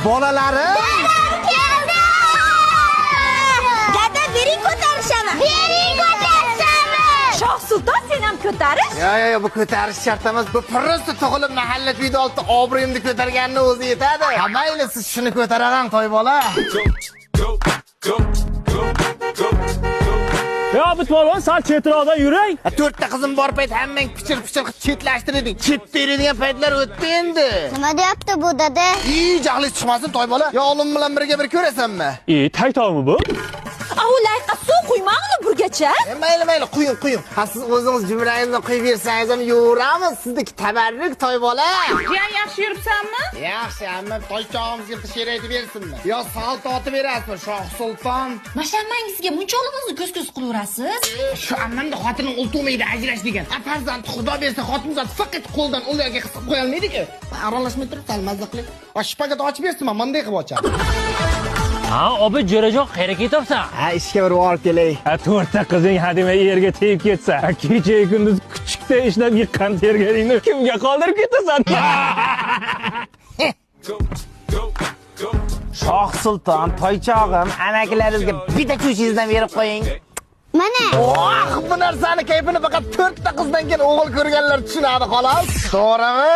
Bolalarim. Keldi! Dada, bering, ko'tarishaman. Bering, ko'tarishaman. Shoh Sulton, sen ham ko'tarish. Yo, yo, yo, bu ko'tarish shart emas. Bu просто tug'ilib mahalla kuyda oldi, obro'yimni ko'targanini o'zi yetadi. Ha, mayli, siz shuni ko'taraman, toy bola. Yo, bu polvon, sal chetroqdan yuring. Ha, to'rtta qizim bor payt hammang pichir-pichir qilib chetlashtirding. Chetda yuradigan paytlar o'tdi endi. Nima deyapti bu, dada? Ey, jahlingiz chiqmasin, toy bola. Yo, olim bilan birga bir ko'rasanmi? E, taytovmi bu? Avulayqa suv quymangmi burgacha? E, mayli, mayli, quying, quying. Ha, siz o'zingiz jumrangizni quyib bersangiz ham yo'ramiz. Sizniki tabarruk, toy bola. Jiyan, yaxshi yuribsanmi? Yaxshi, amma toychog'imizga bitta she'r aytib bersinmi? Yo, salto otib berasizmi, Shoh Sulton? Mashammangizga muncha olig'ingizni ko'z ko'z qilaverasiz. Shu ammamda xotinim ultug'maydi, ajrash degan. A, farzand Xudo bersa, xotin zot faqat qo'ldan ularga qisib qo'ya olmaydi-ku. Aralashmay turib, sal mazza qiling. A, shpagat ochib bersin, man bunday qilib ochaman. Ha, obi jo'rajon, qayerga ketyapsan? Ha, ishga bir borib kelay. Ha, to'rtta qizing hademay erga tegib ketsa, kecha kunduz kuchukda ishlab yiqqan terganingni kimga qoldirib ketasan? Shoh Sulton, toychog'im, amakilaringizga bitta kuchingizdan berib qo'ying. Mana. Oh, bu narsani kayfini faqat to'rtta qizdan keyin o'g'il ko'rganlar tushunadi xolos. To'g'rimi?